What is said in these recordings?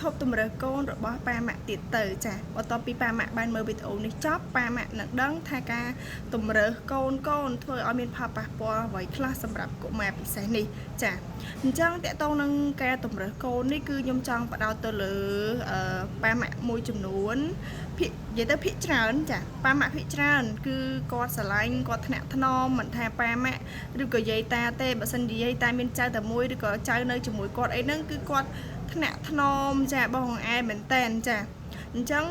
ឈប់តម្រើសកូនរបស់ប៉ាម៉ាក់ទៀតទៅចាបន្ទាប់ពីប៉ាម៉ាក់បានមើលវីដេអូនេះចប់ប៉ាម៉ាក់នឹងដឹងថាការតម្រើសកូនកូនធ្វើឲ្យមានផលប៉ះពាល់អ្វីខ្លះសម្រាប់កុមារពិសេសនេះចាអញ្ចឹងតកតងនឹងការតម្រើសកូននេះគឺខ្ញុំចង់បដោតទៅលើប៉ាម៉ាក់មួយចំនួនភាគនិយាយទៅភាគច្រើនចាប៉ាម៉ាក់ភាគច្រើនគឺគាត់ស្រឡាញ់គាត់ថ្នាក់ថ្នមមិនថាប៉ាម៉ាក់ឬក៏យាយតាទេបើសិនជាយាយតាមានចៅតែមួយឬក៏ចៅនៅជាមួយគាត់អីហ្នឹងគឺគាត់ថ្នាក់ថ្នមចាបងអែមែនតែនចាអញ្ចឹង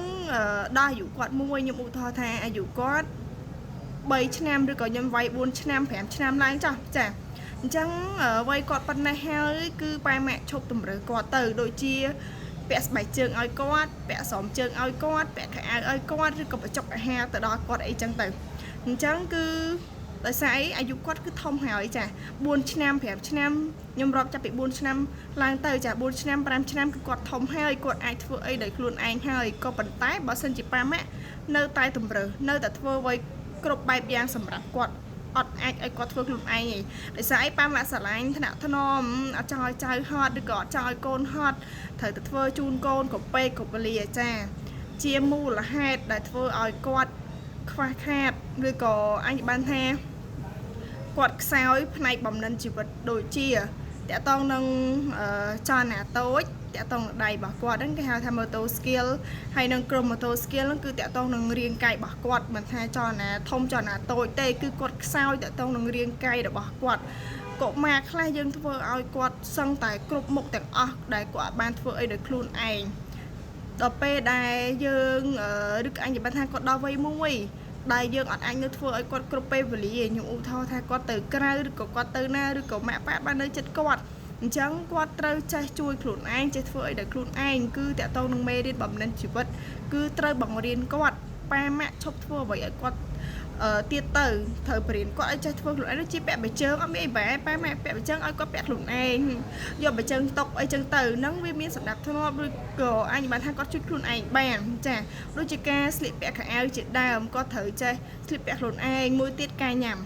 ដល់អាយុគាត់មួយខ្ញុំឧទាហរណ៍ថាអាយុគាត់3ឆ្នាំឬក៏ខ្ញុំវាយ4ឆ្នាំ5ឆ្នាំឡើងចោះចាអញ្ចឹងវ័យគាត់ប៉ុណ្ណេះហើយគឺប៉ាម៉ាក់ឈប់តម្រើគាត់ទៅដូចជាពាក់ស្បែកជើងឲ្យគាត់ពាក់ស្រោមជើងឲ្យគាត់ពាក់ខោអាវឲ្យគាត់ឬក៏បញ្ចុកអាហារទៅដល់គាត់អីចឹងទៅអញ្ចឹងគឺដោយសារអីអាយុគាត់គឺធំហើយចា4ឆ្នាំ5ឆ្នាំខ្ញុំរាប់ចាប់ពី4ឆ្នាំឡើងទៅចា4ឆ្នាំ5ឆ្នាំគឺគាត់ធំហើយគាត់អាចធ្វើអីដោយខ្លួនឯងហើយក៏ប៉ុន្តែបើសិនជាប៉ាម៉ាក់នៅតែតម្រើសនៅតែធ្វើអ្វីគ្រប់បែបយ៉ាងសម្រាប់គាត់អត់អាចឲ្យគាត់ធ្វើខ្លួនឯងទេដោយសារអីប៉ាម៉ាក់ស្រឡាញ់ថ្នាក់ថ្នមអត់ចង់ឲ្យចៅហត់ឬក៏អត់ចង់ឲ្យកូនហត់ត្រូវតែធ្វើជូនកូនគ្រប់ពេលគ្រប់វេលាចាជាមូលហេតុដែលធ្វើឲ្យគាត់ខ្វះខាតឬក៏អញបានថាគាត់ខ្សោយផ្នែកបំណិនជីវិតដូចជាតកតងនឹងចលនាតូចតកតងនឹងដៃរបស់គាត់ហ្នឹងគេហៅថា motor skill ហើយនឹងក្រុម motor skill ហ្នឹងគឺតកតងនឹងរាងកាយរបស់គាត់មិនថាចលនាធំចលនាតូចទេគឺគាត់ខ្សោយតកតងនឹងរាងកាយរបស់គាត់កុមារខ្លះយើងធ្វើឲ្យគាត់សឹងតែគ្រប់មុខទាំងអស់ដែលគាត់បានធ្វើអីដោយខ្លួនឯងដល់ពេលដែលយើងឬក៏អញនិយាយថាគាត់ដល់វ័យមួយដែលយើងអត់អាចនៅធ្វើឲ្យគាត់គ្រប់ពេលវេលាខ្ញុំឧទាហរណ៍ថាគាត់ទៅក្រៅឬក៏គាត់ទៅណាឬក៏ម៉ាក់ប៉ាបាននៅចិត្តគាត់អញ្ចឹងគាត់ត្រូវចេះជួយខ្លួនឯងចេះធ្វើអីដោយខ្លួនឯងគឺតកតងនឹងមេរៀនបំណិនជីវិតគឺត្រូវបង្រៀនគាត់ប៉ាម៉ាក់ឈប់ធ្វើអ្វីឲ្យគាត់ទៀតទៅត្រូវបរៀនគាត់ឲ្យចេះធ្វើខ្លួនឯងដូចជាពាក់បិជើងអត់មានអីបែប៉ាម៉ាក់ពាក់បិជើងឲ្យគាត់ពាក់ខ្លួនឯងយកបិជើងតុកអីចឹងទៅហ្នឹងវាមានសម្រាប់ធ្នាប់ឬក៏អញបានថាគាត់ជួយខ្លួនឯងបានចាដូចជាការស្លៀកពាក់ខោអាវជាដើមគាត់ត្រូវចេះស្លៀកពាក់ខ្លួនឯងមួយទៀតការញ៉ាំ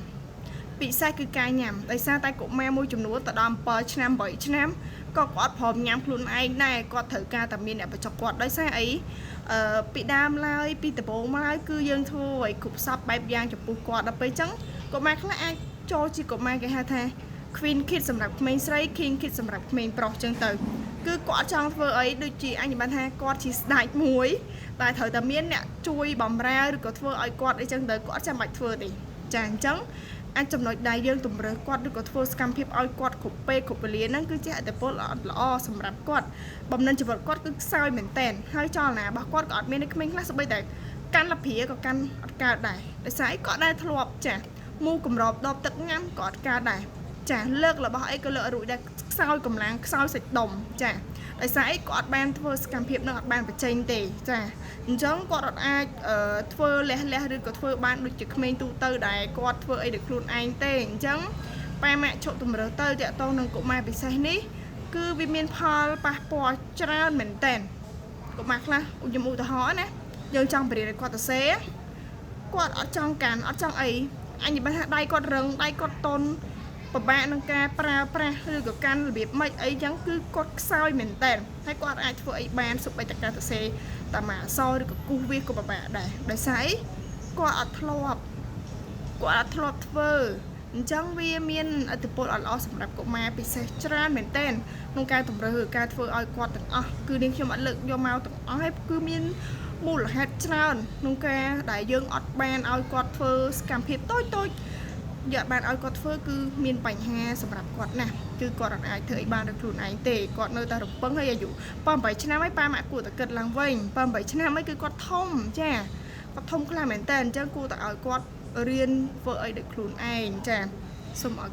ពិសេសគឺការញ៉ាំដោយសារតែកុមារមួយចំនួនទៅដល់7ឆ្នាំ8ឆ្នាំក៏គាត់ព្រមញ៉ាំខ្លួនឯងដែរគាត់ត្រូវការតែមានអ្នកបញ្ចុកគាត់ដោយសារអីអឺពីដើមឡើយពីដំបូងមកឡើយគឺយើងធ្វើឲ្យគ្រប់សពបែបយ៉ាងចំពោះគាត់ដល់ពេលអញ្ចឹងកុមារខ្លះអាចចូលជាកុមារគេហៅថា Queen Kid សម្រាប់ក្មេងស្រី King Kid សម្រាប់ក្មេងប្រុសអញ្ចឹងទៅគឺគាត់ចង់ធ្វើអីដូចជាអញបានថាគាត់ជាស្ដេចមួយតែត្រូវតែមានអ្នកជួយបំរើឬក៏ធ្វើឲ្យគាត់អីចឹងទៅគាត់ចាំបាច់ធ្វើទេចាអញ្ចឹងអាចចំណុចដែលយើងតម្រើសគាត់ឬក៏ធ្វើសកម្មភាពឲ្យគាត់គ្រប់ពេលគ្រប់វេលាហ្នឹងគឺជាអតិពលអត់ល្អសម្រាប់គាត់បំណិនជីវិតគាត់គឺខ្សោយមែនតែនហើយចលនារបស់គាត់ក៏អត់មាននៅក្មេងខ្លះស្បីតែកាន់លព្រាក៏កាន់អត់កើតដែរដោយសារអីគាត់ដែរធ្លាប់ចាមូកម្របដបទឹកញ៉ាំក៏អត់កើតដែរចាលើករបស់អីក៏លើករួចដែរខ្សោយកម្លាំងខ្សោយសាច់ដុំចាដោយសារអីគាត់បានធ្វើសកម្មភាពនឹងអត់បានបញ្ចេញទេចាអញ្ចឹងគាត់អត់អាចធ្វើលះលះឬក៏ធ្វើបានដូចជាក្មេងទូទៅដែលគាត់ធ្វើអីដោយខ្លួនឯងទេអញ្ចឹងប៉ាម៉ាក់ឈប់តម្រើទៅតាក់ទងនឹងកុមារពិសេសនេះគឺវាមានផលប៉ះពាល់ច្រើនមែនតើកុមារខ្លះខ្ញុំឧទាហរណ៍ណាយើងចង់បរៀនឲ្យគាត់ទៅសេគាត់អត់ចង់កាន់អត់ចង់អីអញនិយាយថាដៃគាត់រឹងដៃគាត់តន់ពិបាកនឹងការប្រើប្រាស់ឬក៏កាន់របៀបម៉េចអីចឹងគឺគាត់ខ្សោយមែនតើហើយគាត់អាចធ្វើអីបានសុបិតការទៅសេតាមអសឬក៏គូសវាក៏ពិបាកដែរដោយសារអីគាត់អត់ធ្លាប់គាត់អត់ធ្លាប់ធ្វើអញ្ចឹងវាមានឥទ្ធិពលអត់ល្អសម្រាប់កុមារពិសេសច្រើនមែនទែនក្នុងការតម្រូវការធ្វើឲ្យគាត់ទាំងអស់គឺនាងខ្ញុំអត់លើកយកមកទាំងអស់ហើយគឺមានមូលហេតុច្រើនក្នុងការដែលយើងអត់បានឲ្យគាត់ធ្វើសកម្មភាពតូចតូចយកបានឲ្យគាត់ធ្វើគឺមានបញ្ហាសម្រាប់គាត់ណាស់គឺគាត់អត់អាចធ្វើអីបានដោយខ្លួនឯងទេគាត់នៅតែរំពឹងហើយអាយុ8ឆ្នាំហើយប៉ាម៉ាក់គួរតែគិតឡើងវិញ8ឆ្នាំហើយគឺគាត់ធំចាគាត់ធំខ្លាំងមែនតើអញ្ចឹងគួរតែឲ្យគាត់រៀនធ្វើអីដោយខ្លួនឯងចាសូមអរ